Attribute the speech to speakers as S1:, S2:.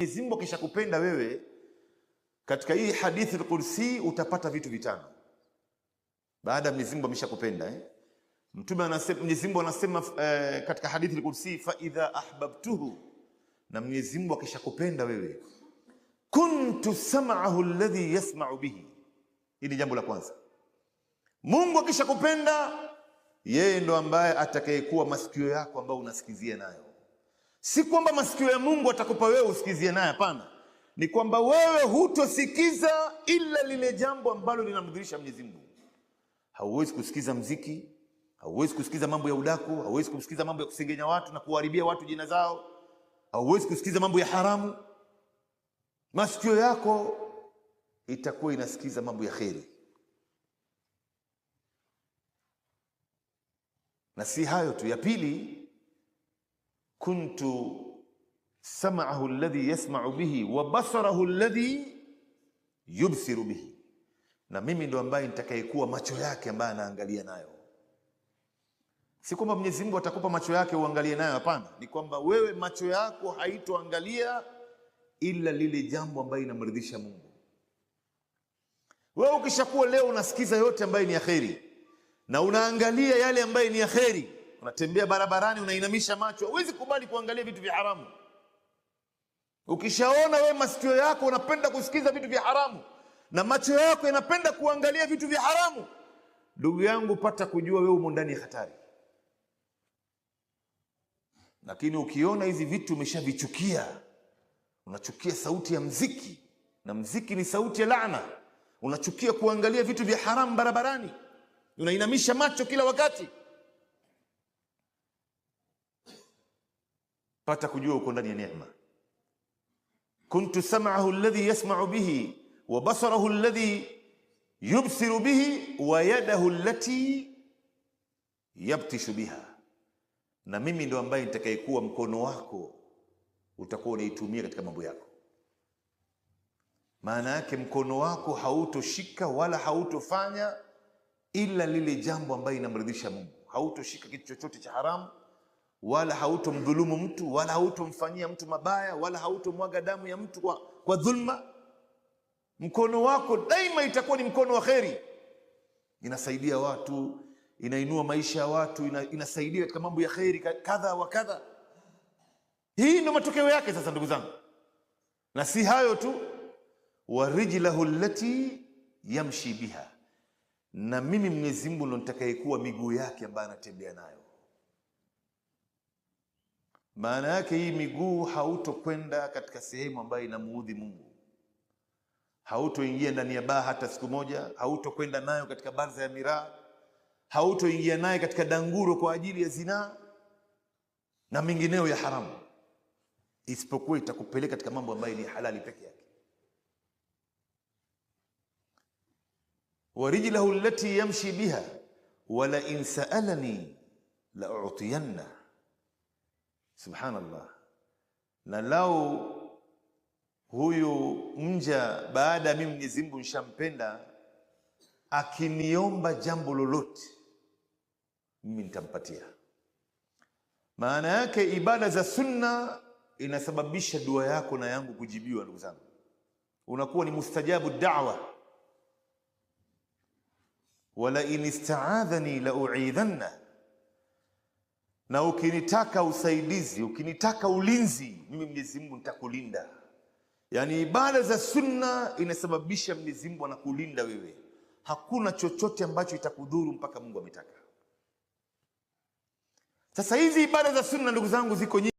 S1: Mwenyezi Mungu akishakupenda wewe, katika hii hadithi al-Qudsi utapata vitu vitano. Baada ya Mwenyezi Mungu ameshakupenda eh? Mtume anasema, Mwenyezi Mungu anasema katika hadithi al-Qudsi, fa idha ahbabtuhu, na Mwenyezi Mungu akishakupenda wewe, kuntu sam'ahu alladhi yasma'u bihi. Hii ni jambo la kwanza. Mungu akishakupenda yeye ndo ambaye atakayekuwa masikio yako ambayo unasikizia nayo. Si kwamba masikio ya Mungu atakupa wewe usikizie naye, hapana. Ni kwamba wewe hutosikiza ila lile jambo ambalo linamdhirisha Mwenyezi Mungu. Hauwezi kusikiza mziki, hauwezi kusikiza mambo ya udaku, hauwezi kusikiza mambo ya kusengenya watu na kuharibia watu jina zao, hauwezi kusikiza mambo ya haramu. Masikio yako itakuwa inasikiza mambo ya kheri. Na si hayo tu, ya pili, kuntu sam'ahu alladhi yasma'u bihi wa basarahu alladhi yubsiru bihi, na mimi ndo ambaye nitakayekuwa macho yake ambaye anaangalia nayo. Si kwamba Mwenyezi Mungu atakupa macho yake uangalie nayo, hapana. Ni kwamba wewe macho yako haitoangalia ila lile jambo ambayo inamridhisha Mungu. Wewe ukishakuwa leo unasikiza yote ambayo ni ya kheri na unaangalia yale ambayo ni ya kheri, unatembea barabarani unainamisha macho, huwezi kubali kuangalia vitu vya haramu. Ukishaona wewe masikio yako unapenda kusikiza vitu vya haramu na macho yako yanapenda kuangalia vitu vya haramu, ndugu yangu, pata kujua wewe umo ndani ya hatari. Lakini ukiona hizi vitu umeshavichukia, unachukia sauti ya mziki, na mziki ni sauti ya laana, unachukia kuangalia vitu vya haramu barabarani, unainamisha macho kila wakati, pata kujua uko ndani ya neema. Kuntu sam'ahu alladhi yasma'u bihi wa basarahu alladhi yubsiru bihi wa yadahu allati yabtishu biha, na mimi ndo ambaye nitakayekuwa mkono wako utakuwa unaitumia katika mambo yako. Maana yake mkono wako hautoshika wala hautofanya ila lile jambo ambayo inamridhisha Mungu. Hautoshika kitu chochote cha haramu, wala hautomdhulumu mtu, wala hautomfanyia mtu mabaya, wala hautomwaga damu ya mtu kwa dhulma. Mkono wako daima itakuwa ni mkono wa kheri, inasaidia watu, inainua maisha ya watu, inasaidia katika mambo ya kheri kadha wa kadha. Hii ndio matokeo yake. Sasa ndugu zangu, na si hayo tu, wa rijlahu allati yamshi biha, na mimi Mwenyezi Mungu ndo nitakayekuwa miguu yake ambayo anatembea nayo. Maana yake hii miguu hautokwenda katika sehemu ambayo inamuudhi Mungu, hautoingia ndani ya baa hata siku moja, hautokwenda nayo katika barza ya miraa, hautoingia naye katika danguro kwa ajili ya zinaa na mengineo ya haramu, isipokuwa itakupeleka katika mambo ambayo ni halali peke yake. Wa rijlahu allati yamshi biha wala in saalani la u'tiyanna. Subhanallah. Na lau huyu mja baada ya mimi Mwenyezi Mungu nishampenda, akiniomba jambo lolote mimi nitampatia. Maana yake ibada za sunna inasababisha dua yako na yangu kujibiwa. Ndugu zangu, unakuwa ni mustajabu da'wa. Wala in istaadhani la uidhanna, na ukinitaka usaidizi, ukinitaka ulinzi, mimi Mwenyezi Mungu nitakulinda. Yani ibada za sunna inasababisha Mwenyezi Mungu anakulinda wewe, hakuna chochote ambacho itakudhuru mpaka Mungu ametaka. Sasa hizi ibada za sunna ndugu zangu ziko nyingi.